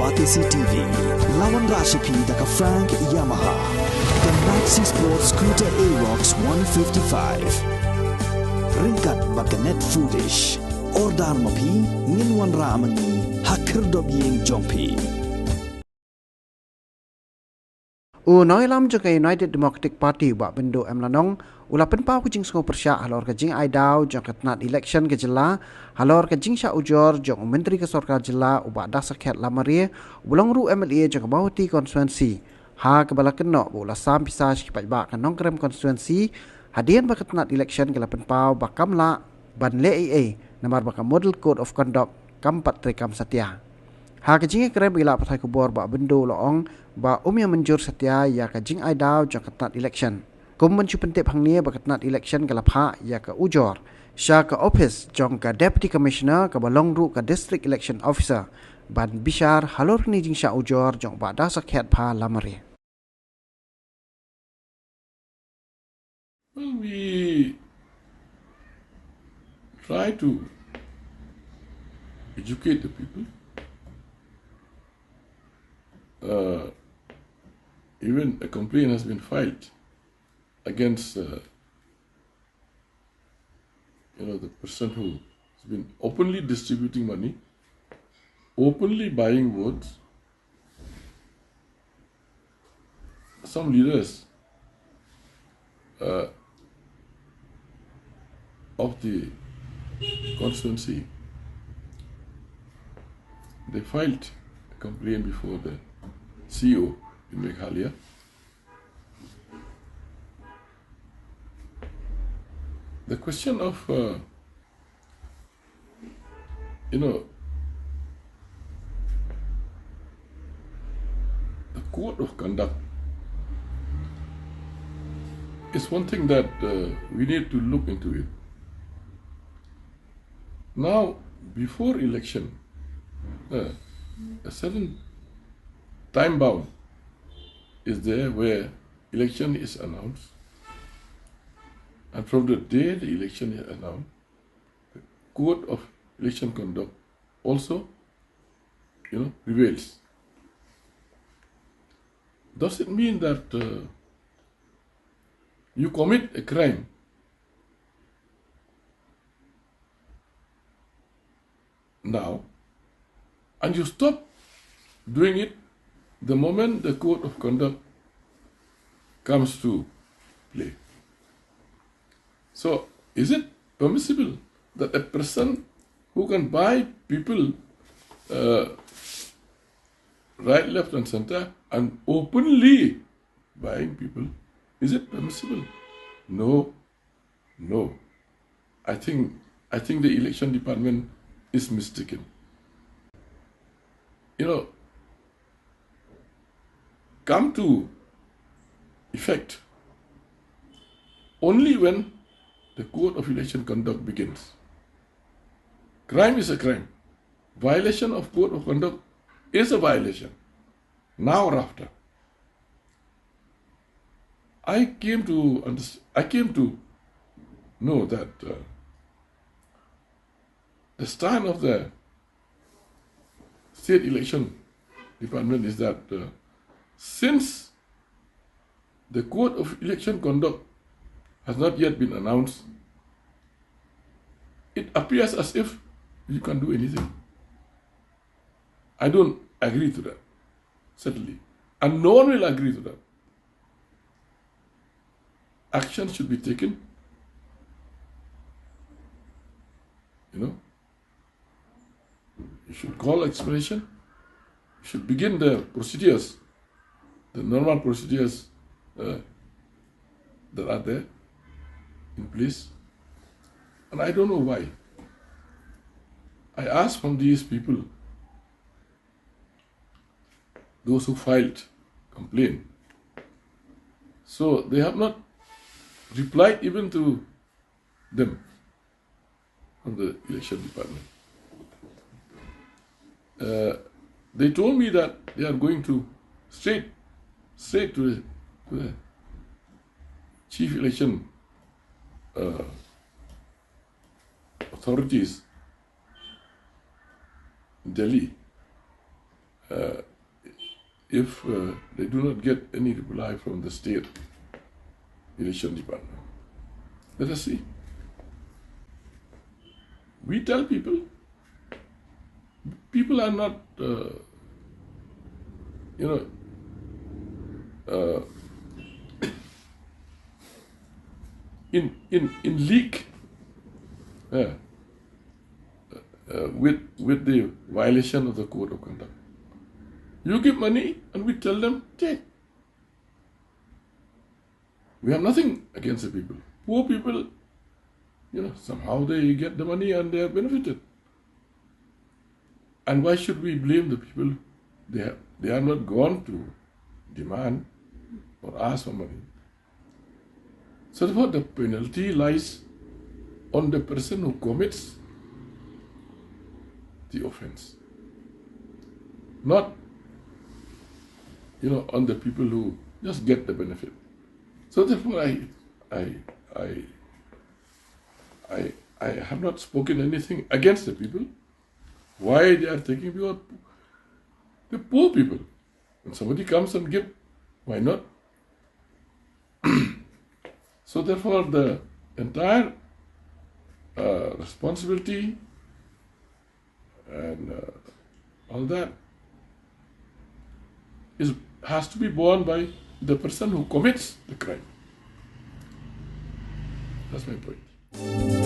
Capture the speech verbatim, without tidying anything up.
Batesi T V, la wanrah sha phi da ka Frank Yamaha, ka Maxi Sport Scooter Aerox one fifty-five. Ryngkat bad ka Net Foodish. Order ma phi, ngin wanrah ma ngi ha khyrdop ïing jong phi. U nongïalam jong ka United Democratic Party, Bah Bindo M Lanong, u la pynpaw ka jingsngew pyrshah halor ka jingai daw jong ka tnat election ka jylla, halor ka jingshah ujor jong u Myntri ka Sorkar Jylla, u Bah Dasakhiat Lamare, u ba long ruh M L A jong ka Mawhati constituency, ha kaba la kynnoh ba u la sam pisa sha ki paidbah ka Nongkrem constituency, hadien ba ka tnat election ka la pynpaw ba kam lah ban leh ei ei, namar ba ka Model Code of Conduct kam pat treikam satia. Ha ka jingïakren bad ki lad pathai khubor, Bah Bindo u la ong ba um ïa mynjur satia ïa ka jingai daw jong ka tnat election. Kum ban shu pyntip hangne ba ka tnat election ka la phah ïa ka ujor sha ka ophis jong ka Deputy Commissioner kaba long ruh ka District Election Officer, ban bishar halor kane ka jingshah ujor jong u Bah Dasakhiat Lamare. Well, we try to educate the people. Uh, even a complaint has been filed against, uh, you know, the person who has been openly distributing money, openly buying votes. Some leaders, uh, of the constituency, they filed a complaint before the C E O in Meghalaya. The question of, uh, you know, the code of conduct is one thing that, uh, we need to look into it. Now, before election, uh, a certain time bound is there where election is announced, and from the day the election is announced, the code of election conduct also, you know, prevails. Does it mean that, uh, you commit a crime now and you stop doing it the moment the code of conduct comes to play? So, is it permissible that a person who can buy people, uh, right, left, and center and openly buying people, is it permissible? No, no. I think, I think the election department is mistaken. You know, come to effect only when the code of election conduct begins. Crime is a crime. Violation of code of conduct is a violation. Now or after. I came to underst-, I came to know that, uh, the stand of the State Election Department is that, uh, since the Code of Election Conduct has not yet been announced, it appears as if you can do anything. I don't agree to that, certainly. And no one will agree to that. Action should be taken. You know, you should call explanation. You should begin the procedures, the normal procedures, uh, that are there in place. And I don't know why. I asked from these people, those who filed complaint. So they have not replied even to them from the election department. Uh, they told me that they are going to straight, straight to the, to the chief election, uh, authorities in Delhi. uh, if uh, they do not get any reply from the state election department. Let us see. We tell people, people are not, uh, you know, uh, in in in league, yeah, uh, with with the violation of the code of conduct. You give money and we tell them, take. We have nothing against the people. Poor people, you know, somehow they get the money and they are benefited. And why should we blame the people? They have, they are not gone to demand or ask for money. So therefore, the penalty lies on the person who commits the offense, not, you know, on the people who just get the benefit. So therefore, I, I, I, I, I have not spoken anything against the people. Why they are taking? Because the poor people. When somebody comes and give, why not? So therefore, the entire uh, responsibility and uh, all that is has to be borne by the person who commits the crime. That's my point.